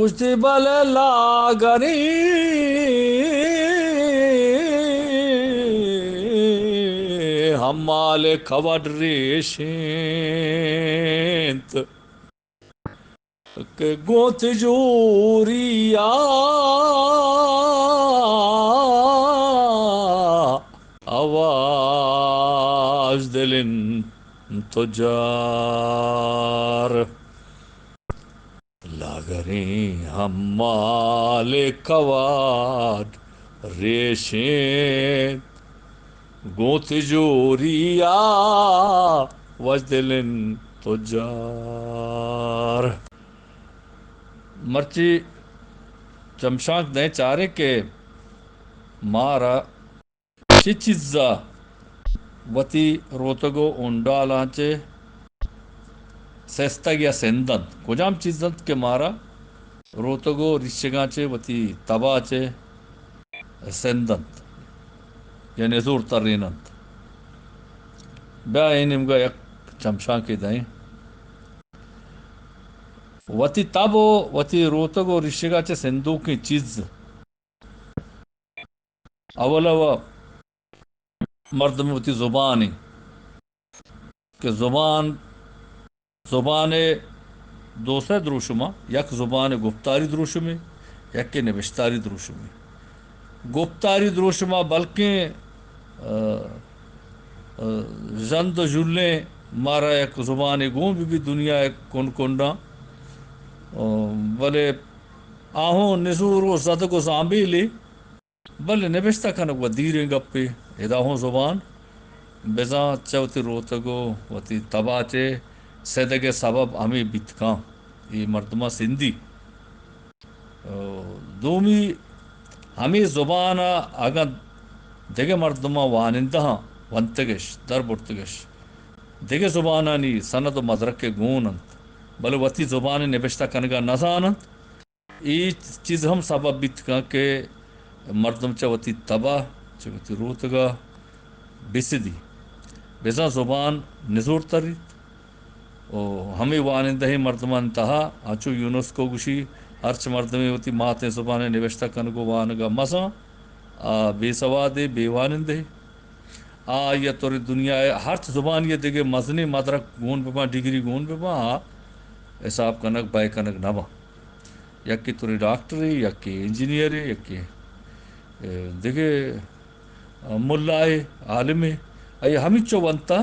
گوشتی بلے لاگریں ہمال کبڈ ریشینت کہ گوں تجوری ءَ آواز دلن تجار۔ لاگریں ہمال کبڈ ریشینت گوں تجوری ءَ آواز دلن تجار۔ مرچی چمشانک دئیں چاریں کہ مارا چہ چیزا وتی روتگ و ہونڈالاں چہ سستگ یا سندنت؟ کجام چیز انت کہ مارا روتگ و ریشگاں چہ وتی تبا چہ سندنت یا نزور تریننت؟ بیا اے نیمگا یک چمشانکے دئیں۔ وتی تب و وتی روتگ و ریشگا چہ سندوکیں چیز۔ اولا و مردم وتی زبانی کہ زبان، زبان دو سئے دروشما، یک زبان گپتاری دروشمے، یک نبشتاری دروشمے۔ گپتاری دروشما بلکیں، اه، اه، ژند و ژولیں مارا یک زبانے گون بہ بیت دنیا ءِ کنڈ کنڈاں، اه، بلے آہوں نزور و زدگ و زامبیلے، بلے نبشتہ کنگ و دیریں گپے۔ ادا ہوں زبان بزاں چہ وتی روتگ و وتی تبا چہ سدگ ءِ سبب ہمے بیت کن، اے مردماں سندی۔ او دومی، ہمے زبان ءَ اگاں دگہ مردماں وانندہاں ونتگش، در برتگش، دگہ زبانانی سند و مدرک گون انت، بلے وتی زبان ءِ نبشتہ کنگ ءَ نزاننت، اے چیز ہم سبب بیت کن کہ مردم چہ وتی تبا، چہ وتی روتگا بسدی۔ بزاں زبان نزور تریت و ہمے وانندہیں مردمانی تہا، انچو یونسکو گوشی، ہرچ مردمے وتی ماتیں زبان ءِ نبشتہ کنگ و وانگا مزاں، آ بے سوادے، بے وانندہے۔ آ آئی ءَ توری دنیا ءِ ہرچ زبانی ءَ دگہ مزنیں مدرک گون بہ باں، ڈگری گون بہ باں، آ حساب کنگ، بئے کنگ نہ باں۔ یکے توری ڈاکٹرے، یکے انجینئرے، یکے، اے، دگہ، آ، ملائے، عالمے۔ آئی ءَ ہمینچو ونتا،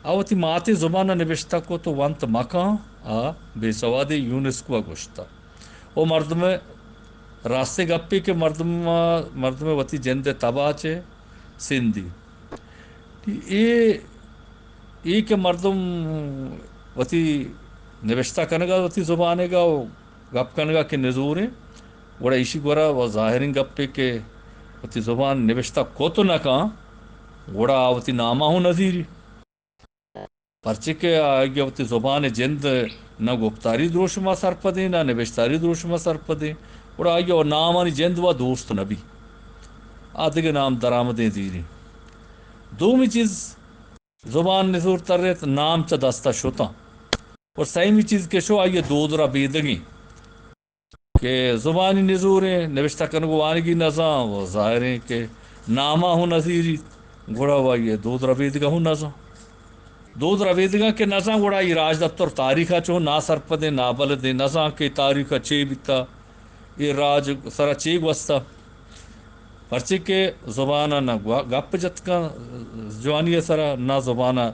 آ وتی ماتیں زبان ءَ نبشتہ کت و ونت مکاں، آ بے سوادے، یونسکو ءَ گوشتا۔ او مردم، راستیں گپے کہ مردم، مردم وتی جند ءِ تبا چہ سندی۔ اے، اے کہ مردم وتی نبشتہ کنگا، وتی زبانگا و گپ کنگا کہ نزوریں، گڑا ایشی گورا و ظاہریں گپے کہ وتی زبان نبشتہ کت نہ کن، گڑا آ وتی ناما ہوں نزیری۔ پرچے کہ آئی ءَ وتی زبان ءِ جند نہ گپتاری دروشم ءَ سرپدیں، نہ نبشتاری دروشم ءَ سرپدیں، گڑا آئی ءَ نامانی جند و دوست نہ بی۔ آ دگہ نام درآمدیں دیریں۔ دومی چیز، زبان نزور تریت، نام چہ دست ءَ شتاں۔ و سیمی چیز کہ شو، آئی ءِ دود ربیدگیں۔ کہ زبانی نزوریں، نبشتہ کنگ و وانگی نزاں، و ظاہریں کہ ناما ہوں نزیریت، گڑا و آئی ءِ دود ربیدگا ہوں نزاں۔ دود ربیدگا کہ نزاں، گڑا آئی راجدپتر تاریخا چو ناسرپدیں، نابلدیں، نزاں کہ تاریخا چے بیتا، اے راج سرا چے گوستا۔ پرچے کہ زبان ءَ نہ گوا-، گپ جت کن جوانی ءِ سرا، نہ زبان ءَ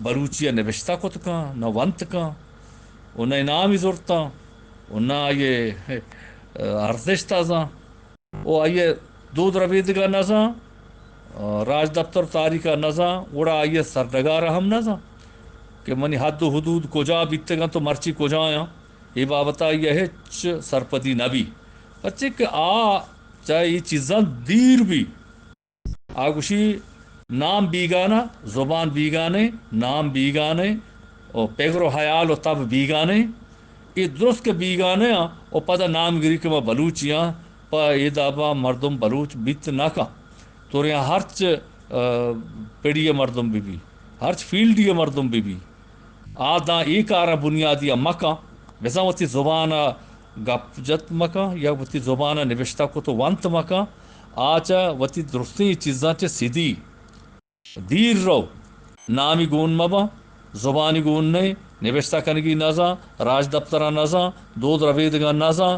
بلوچی ءَ نبشتہ کت کن، نہ ونت کن، و نہ نامی زرتاں، و نہ آئی ءِ ارزشت ءَ زان، و آئی ءِ دود ربیدگ ءَ نہ زان، راجدپتر تاریخ ءَ نہ زان، گڑا آئی ءِ سرڈگار ءَ ہم نہ زان کہ منی حد و حدود کجا بیتگ انت و مرچی کجایاں۔ اے بابت ءَ آئی ءَ ہچ سرپدی نہ بی، پرچے کہ آ چہ اے چیزاں دیر بی۔ آ گوشی، نام بیگانہ، زبان بیگانہ، نام بیگانہ، و پگر و حیال و تب بیگانہ۔ اے درست کہ بیگانہ آں و پدا نام گری کہ ما بلوچی آں، پہ اے دابا مردم بلوچ بیت نہ کن۔ تورے آں ہرچ، آ، پڑی ءِ مردم بہ بی، ہرچ فیلڈی ءِ مردم بہ بی، آ داں اے کاراں بنیادی ءَ مکن، بزاں وتی زبان ءَ گپ جت مکن یا وتی زبان ءَ نبشتہ کت ءُ ونت مکن، آ چہ وتی درستیں چیزاں چہ سدی دیر رو، نامی گون مباں، زبانی گون نئے، نبشتہ کنگی نزاں، راجدپتر ءَ نزاں، دود ربیدگاں نزاں،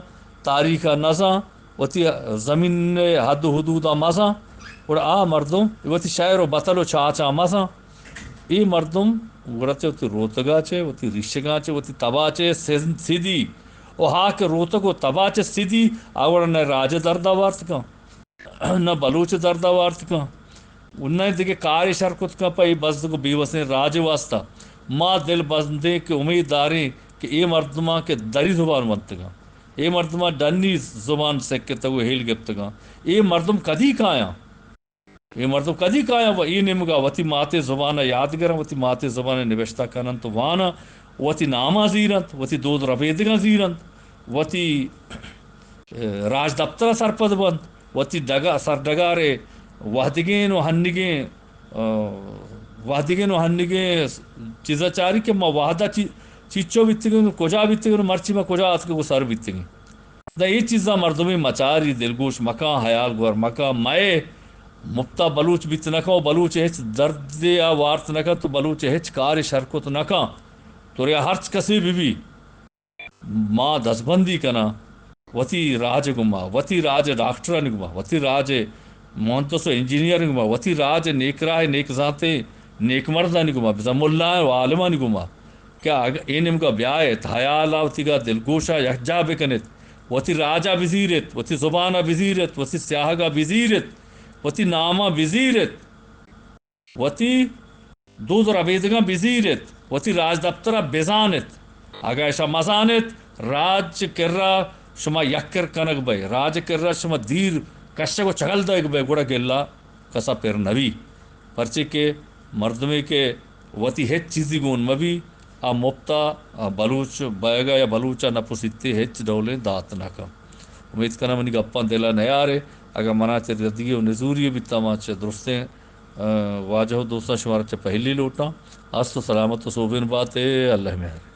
تاریخ ءَ نزاں، وتی زمین ءِ حد ءُ حدود ءَ مزاں، گڑا آ مردم وتی شئیر ءُ بتل ءُ چاچاں مزاں۔ اے مردم گڑا چہ وتی روتگ ءَ چہ، وتی ریشگاں چہ، وتی تب ءَ چہ سن-، سدی ءُ آ کہ روتگ ءُ تب ءَ چہ سدی، آ گڑا نہ راج ءِ درد ءَ وارت کن، نہ بلوچ ءِ درد ءَ وارت کن، ءُ نہ دگہ کارے شر کت کن پہ اے بزگ ءُ بے وسیں راج ءِ واستہ۔ ما دل بندیں کہ امید داریں کہ اے مردماں کہ دری زبان ونتگاں، اے مردماں ڈنی زبان سکتگ ءُ ہیل گپتگاں، اے مردم کدی کایاں؟ اے مردم کدی کایاں و اے نیمگا وتی ماتے زبان ءَ یاد گراں، وتی ماتے زبان ءَ نبشتہ کننت و واناں، وتی ناماں زیرنت، وتی دود ربیدگاں زیرنت، وتی، اے، راجدپتر ءَ سرپد بنت، وتی ڈگا-، سرڈگار ءِ وہدگین و ہنگین، اے، وہدگین و ہنگین چیزا چاری کہ ما وہدا چی-، چیچو بیتگیں، کجا بیتگیں، مرچی ما کجا آتکگ و سر بیتگیں۔ داں اے چیزاں مردمے مچاری، دلگوش مکاں، ہیال گور مکاں۔ مئے مپتا بلوچ بیت نکاں و بلوچ ہچ دردے آ وارت نکاں تو بلوچ ہچ کارے شر کت نکاں۔ تو ریا ہرچ کسے بہ بی، ما دزبندی کناں وتی راج گما، وتی راج ڈاکٹرانی گما، وتی راج مہندس و انجینئرانی گما، وتی راج نیک راہ، نیک زانتے، نیک مردانی گما، بزاں ملائیں و عالمانی گما۔ کہ اگاں اے نیمگا بیایت، ہیال ءَ وتیگا دلگوش ءَ یکجاہ بکنت، وتی راج ءَ بزیرت، وتی زبان ءَ بزیرت، وتی سیاہگ ءَ بزیرت، وتی نام ءَ بزیرت، وتی دود ربیدگاں بزیرت، وتی راجدپتر ءَ بزانت۔ اگاں اشاں مزانت، راج کرا شما یک کر کنگ بئے، راج کرا شما دیر کشگ و چگل دئیگ بئے، گڑا گلہ کسا پر نبی۔ پرچے کہ مردمے کہ وتی ہچ چیزی گون مبی، آ مپتا، آ بلوچ بئیگا یا بلوچا نپسیتے ہچ ڈولیں دات نکن۔ امید کناں منی گپاں دلا نیارے، اگاں منا چہ ردی و نزوری بیتا، ما چہ درستیں، آ، واجہ و دوستاں شمارا چہ پہلی لوٹاں۔ ہست و سلامت و سوبین باتے، اللہ مہر۔